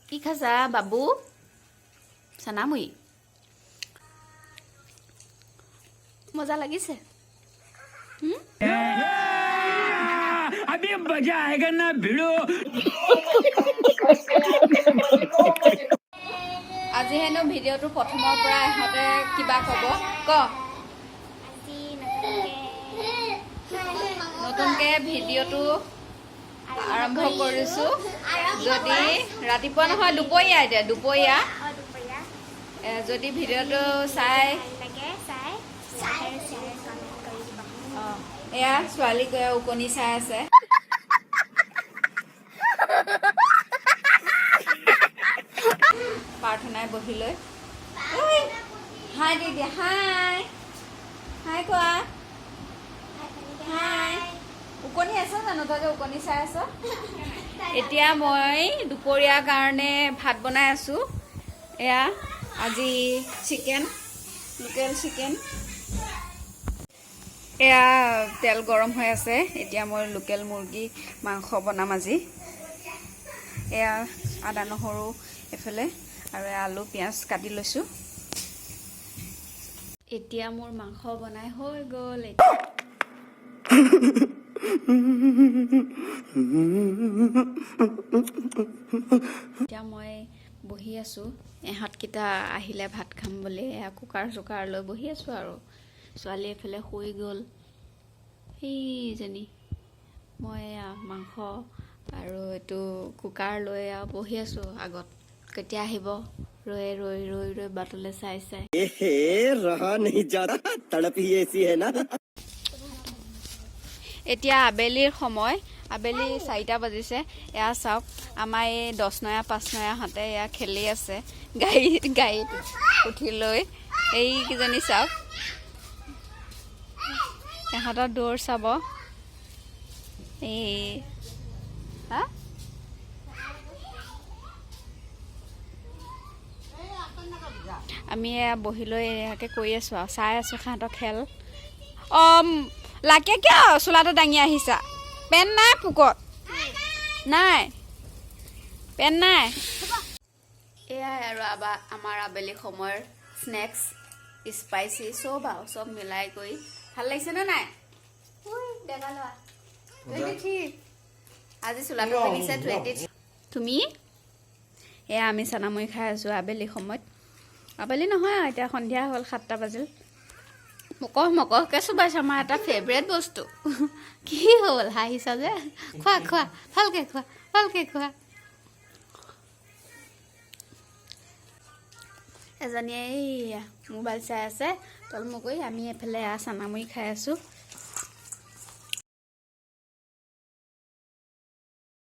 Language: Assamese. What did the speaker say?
কি খাইছা বাবু? চানামুড়ি। মজা লাগিছে। अभी मजा आएगा ना भिड़ो। আজি হেনো ভিডিঅ'টো প্ৰথমৰ পৰা ইহঁতে কিবা ক'ব, ক। আজি নতুনকে নতুনকে ভিডিঅ'টো আৰম্ভ কৰিছোঁ। যদি ৰাতিপুৱা নহয়, দুপৰীয়া, এতিয়া দুপৰীয়া। অ, দুপৰীয়া। যদি ভিডিঅ'টো চাই ভাল লাগে, চাই লাইক, শ্বেয়াৰ, কমেণ্ট কৰি দিব। অঁ, এয়া ছোৱালীক ওকণি চাই আছে। প্ৰাৰ্থনাই বহি লৈ। ঐ, হাই দি দিয়া, হাই হাই কোৱা, হাই। ওকণি আছে জানো? তই যে ওকণি চাই আছ। এতিয়া মই দুপৰীয়াৰ কাৰণে ভাত বনাই আছোঁ। এয়া আজি চিকেন, লোকেল চিকেন। এয়া তেল গৰম হৈ আছে। এতিয়া মই লোকেল মুৰ্গী মাংস বনাম আজি। এয়া আদা নহৰু এইফালে আৰু এয়া আলু পিঁয়াজ কাটি লৈছোঁ। এতিয়া মোৰ মাংস বনাই হৈ গ'ল। এতিয়া মই বহি আছোঁ, ইহঁতকেইটা আহিলে ভাত খাম বুলি। এয়া কুকাৰ চুকাৰ লৈ বহি আছোঁ আৰু ছোৱালী এইফালে শুই গ'ল সেইজনী। মই এয়া মাংস আৰু এইটো কুকাৰ লৈ আৰু বহি আছোঁ আগত, কেতিয়া আহিব ৰৈ ৰৈ ৰৈ ৰৈ বাটলৈ চাই চাই। ए, रहा नहीं जाता, तड़प ही ऐसी है ना। এতিয়া আবেলিৰ সময়, আবেলি 4টা বাজিছে। এয়া চাওক, আমাৰ এই 10 নয়া 5 নয়াহঁতে এয়া খেলি আছে গাড়ীত উঠি লৈ। এইকেইজনী চাওক, ইহঁতৰ দৌৰ চাব। এই হা, আমি এয়া বহি লৈ ইয়াকে কৰি আছোঁ আৰু চাই আছোঁ সিহঁতৰ খেল। অঁ লাকে, কিয় চোলাটো দাঙি আহিছা? পেন নাই পোকত, নাই পেন নাই। এয়াই আৰু আমাৰ আবেলি সময়ৰ স্নেক্স, স্পাইচি চব আৰু চব মিলাই কৰি ভাল লাগিছেনে নাই? ডেকা ল'ৰা 23, আজি চোলাটো পিন্ধিছে 23। তুমি এয়া আমি চানামুড়ি খাই আছোঁ আবেলি সময়ত। আবেলি নহয় আৰু এতিয়া সন্ধিয়া হ'ল, 7টা বাজিল। মকহ মকহকৈ চোবাইছে, আমাৰ এটা ফেভৰেট বস্তু। কি হ'ল, হাঁহিছা যে? খোৱা খোৱা, ভালকৈ খোৱা, ভালকৈ খোৱা। এজনীয়ে এইয়া মোবাইল চাই আছে তলমুৰ কৰি, আমি এইফালে এয়া চানামুড়ি খাই আছোঁ।